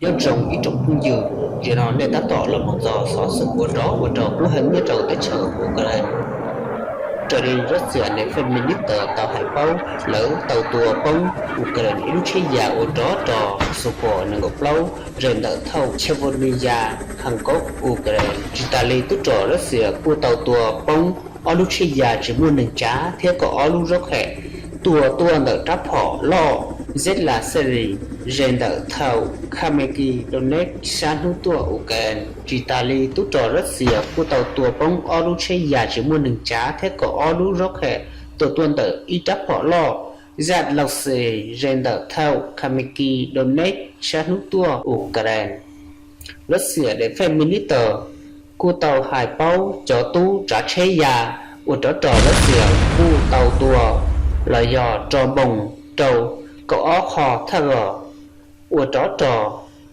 Nyob zoo ib tsoom phooj ywg, zaum no nej tab tom los mus txog xov xwm ua rov ua rau kub heev nyob rau teb chaws Ukraine. Raws li Russia Defense Minister tau hais paub, lawv tau tua poob Ukraine ib lub tsheb yas ua rov rog Sukhoi nees nkaum plaub ze ntawm thauj Chevolnaya Kharkov, Ukraine. Tsis tas li, tub rog Russia kuj tau tua poob ob lub tsheb yas tsis muaj neeg tsav thiab kaum ob lub rocket tuaj tuaj ntawm rab phom loj Zla Series ze ntawm thauj Khmelnytskyi Donetsk sab hnub tuaj Ukraine. Tsis tas li, tub rog Russia kuj tau tua poob ob lub tsheb yas tsis muaj neeg tsav thiab kaum ob lub rocket tuaj tuaj ntawm ib rab phom loj Zla Series ze ntawm thauj Khmelnytskyi Donetsk sab hnub tuaj Ukraine. Russia Defense Minister kuj tau hais paub cov tub tsav tsheb yas ua rov rog Russia kuj tau tua los yog rau npoos rau kaum ob qho thaj los ua rov rog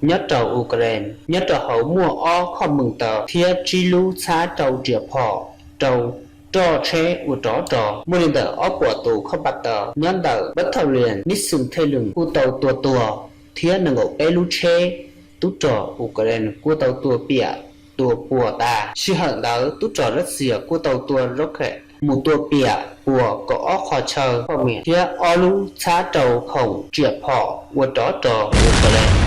nyob rau Ukraine. Nyob rau hauv muaj ob khob mees taws thiab tsib lub txhab rau riam phom rau roj tsheb ua rov rog. Muaj li ntawm ob puas tus khob pa taws nyob ntawm battalion Nizhyn Tyulen kuj tau tua tuag thiab nees nkaum peb lub tsheb tub rog Ukraine kuj tau tua piam tua puas tas. Sij hawm ntawd tub rog Russia kuj tau tua rocket mus tua piam puas kaum ob qho chaw phoj mias thiab ob lub txhab rau khoom riam phom ua rov rog Ukraine.